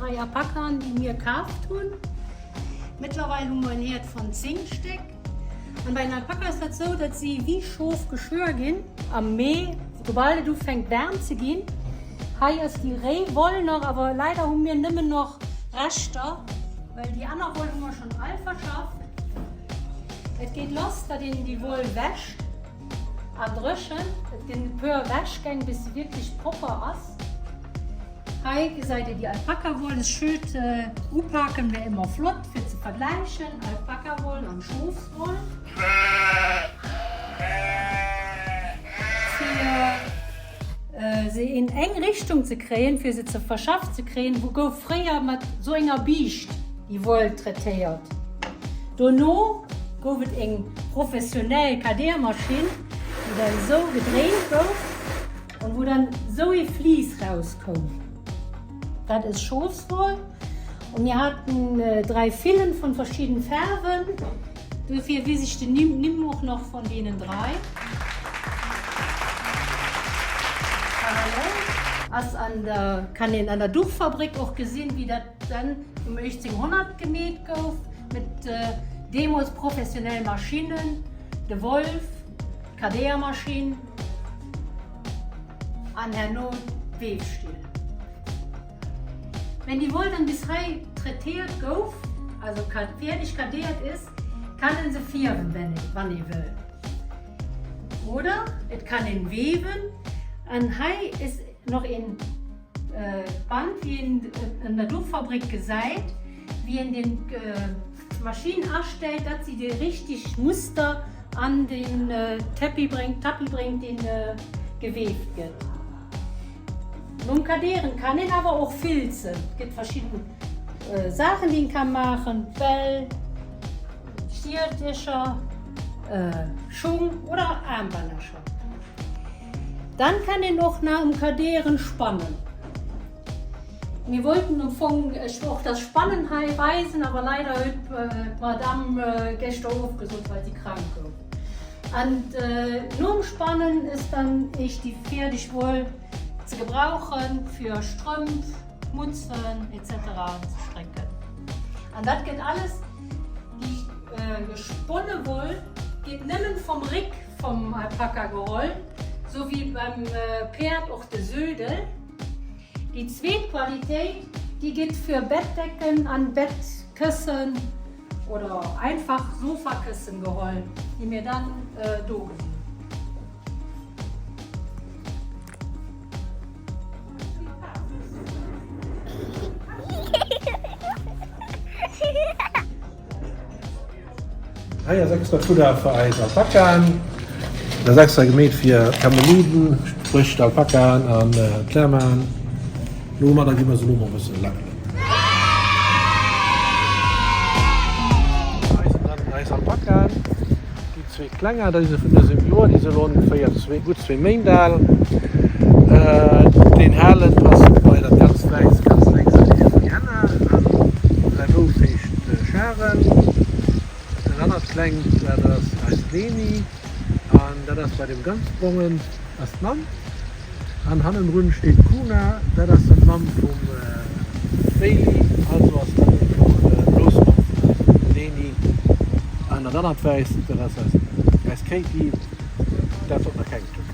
dräi Alpakaen, déi mir kaaft hunn. Mëttlerweil hu mer en Häerd van 10 Stéck. An bei den Alpaka ass dat sou, datt si wéi Schof geschuer ginn am Mee, soubal et ufänkt waarm ze ginn. Hei ass déi réi Woll nach, awer leider hu mir nëmmen nach Reschter, well déi aner Woll hu mer schonn all verschafft. Et geet lass, datt een déi Woll wäscht an dréchent. Et ginn e puer Wäschgäng, bis se wierklech propper ass. Hei gesäit dir déi Alpakawoll. Ech schöt upaken wär emmer flott fir ze vergläichen, Alpakawoll an Schofswoll. Fir se in eng Richtung ze kréien, fir se ze verschafft ze kréien, wou gouf fréier mat sou enger Biischt déi Woll traitéiert. Dono gouf et eng professionell Kadeermaschinn, déi dann sou gedréint gouf. An wou dann sou ee Vlies rauskoum. Dat is Schofswoll. Und mir haten 3 Villen von verschieden Färwen. Dofir wees ech den Nimm och nach von deenen 3. Parallel ass an der, kann een an der Duchfabrik och gesinn, wéi dat dann um 1800 gemeet gouf, mit deemols professionell Maschinnen, de Wolf, d'Kadéiermaschinn. An herno d'Weefstill. Wenn déi Woll dann bis hei traitéiert gouf, also fäerdeg kadéiert is, kann en se fierwen, wann ee wëll. Oder et kann een weven. An hei is noch een Band, wéi een et an der Duchfabrik gesäit, wéi een den d'Maschinn astellt, dat si de richteg Muster an den Tapis bréngt, Tapis bréngt, deen geweeft gëtt. Nom Kadéieren kann een awer och filzen. Et gëtt verschidden Saachen, déi een ka maachen, Bäll, Stierdecher, Schung oder Aarmbännercher. Dann kann een och nach um Kadéieren spannen. Mir wollten am Fong och das Spannen hei weisen, awer leider huet d'Madame geschter ofgesot, well si krank gouf. An nom Spannen is dann eescht déi fäerdeg Woll ze gebrauchen fir Strëmp, Mutzen etc. Ze strécken. An dat gëtt alles, déi gesponne Woll geet nëmmen vom Réck vom Alpaka geholl, sou wéi beim Päerd och de Södel. Déi zweet Qualitéit, déi gëtt fir Bettdecken an Bettkëssen oder einfach Sofakëssen geholl, déi mir dann do gesinn. Hei ass extra Fudder fir eis Alpakaen. Dat ass extra gemeet fir Kameliden, spréch d'Alpakaen an d'Lamaen. Domadder gi mer se elo mol e bëssen lackelen. Hei sinn dann eis Alpakaen, déi zwee klenger, déi si vun dësem Joer, déi si elo ongeféier zwee, gutt zwee Méint al. Deen halen passt bei dat ganz wäisst ganz lénks an déi Rihanna an säi Bouf heescht Charel. Dat anert klengt, dat ass eis Leni an dat ass bei deem ganz brongen ass d'Mamm an hannendrun steet d'Kuna, dat ass dann d'Mamm vum Bailey, also ass dat och d'Groussmamm vum Leni an dat anert wäisst, dat ass eis Katie, dat sollt nach kengt hunn.